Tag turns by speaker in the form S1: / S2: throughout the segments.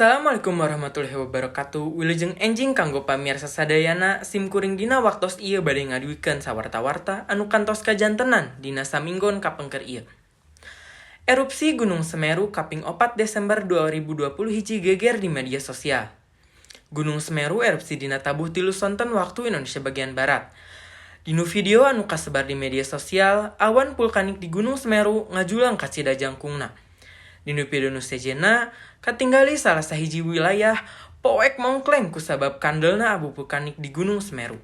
S1: Assalamualaikum warahmatullahi wabarakatuh. Wilujeng enjing kanggo pamirsa sadayana. Sim kuring dina waktos ieu bade ngadugikeun sawarta-warta anu kantos kajantenan dina saminggon kapengker ieu. Erupsi Gunung Semeru kaping 4 Desember 2021 geger di media sosial. Gunung Semeru erupsi dina tabuh 3 sonten waktu Indonesia bagian Barat. Dinu video anu kasebar di media sosial, awan vulkanik di Gunung Semeru ngajulang kacida jangkungna. Dinu video nu sejenna, katinggali salah sahiji wilayah poek mongkleng kusabab kandelna abu vulkanik di Gunung Semeru.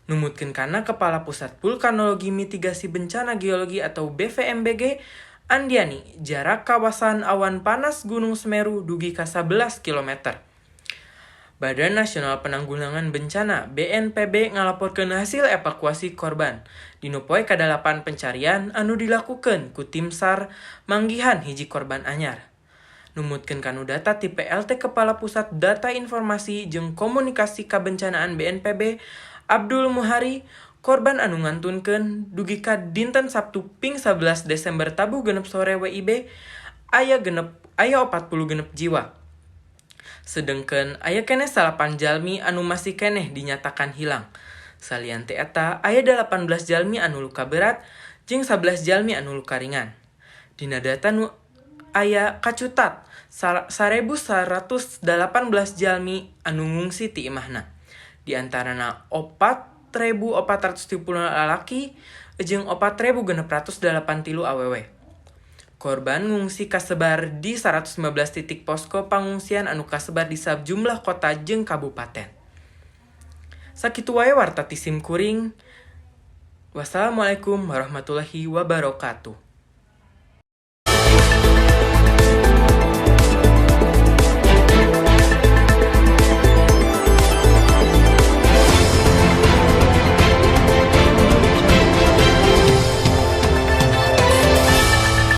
S1: Numutkeun kana Kepala Pusat Vulkanologi Mitigasi Bencana Geologi atau BVMBG, Andiani, jarak kawasan awan panas Gunung Semeru dugi ka 11 km. Badan Nasional Penanggulangan Bencana BNPB ngalaporkeun hasil evakuasi korban. Dinu poe kadalapan pencarian anu dilakukeun ku tim SAR manggihan hiji korban anyar. Numutkeun kanu data ti PLT Kepala Pusat Data Informasi jeung Komunikasi Kabencanaan BNPB, Abdul Muhari, korban anu ngantunkeun dugi ka dinten Sabtu ping 11 Desember tabuh 6 sore WIB aya 46 jiwa. Sedengkeun aya keneh 9 jalmi anu masih keneh dinyatakan hilang. Salian ti eta, aya 18 jalmi anu luka berat jeung 11 jalmi anu luka ringan. Dina data nu aya kacutat 1118 jalmi anu ngungsi ti imahna. Di antarana 4430 lalaki jeung 4683 awewe. Korban ngungsi kasebar di 115 titik posko pangungsian anu kasebar di sajumlah kota jeung kabupaten. Sakitu wae warta ti sim kuring. Wassalamualaikum warahmatullahi wabarakatuh.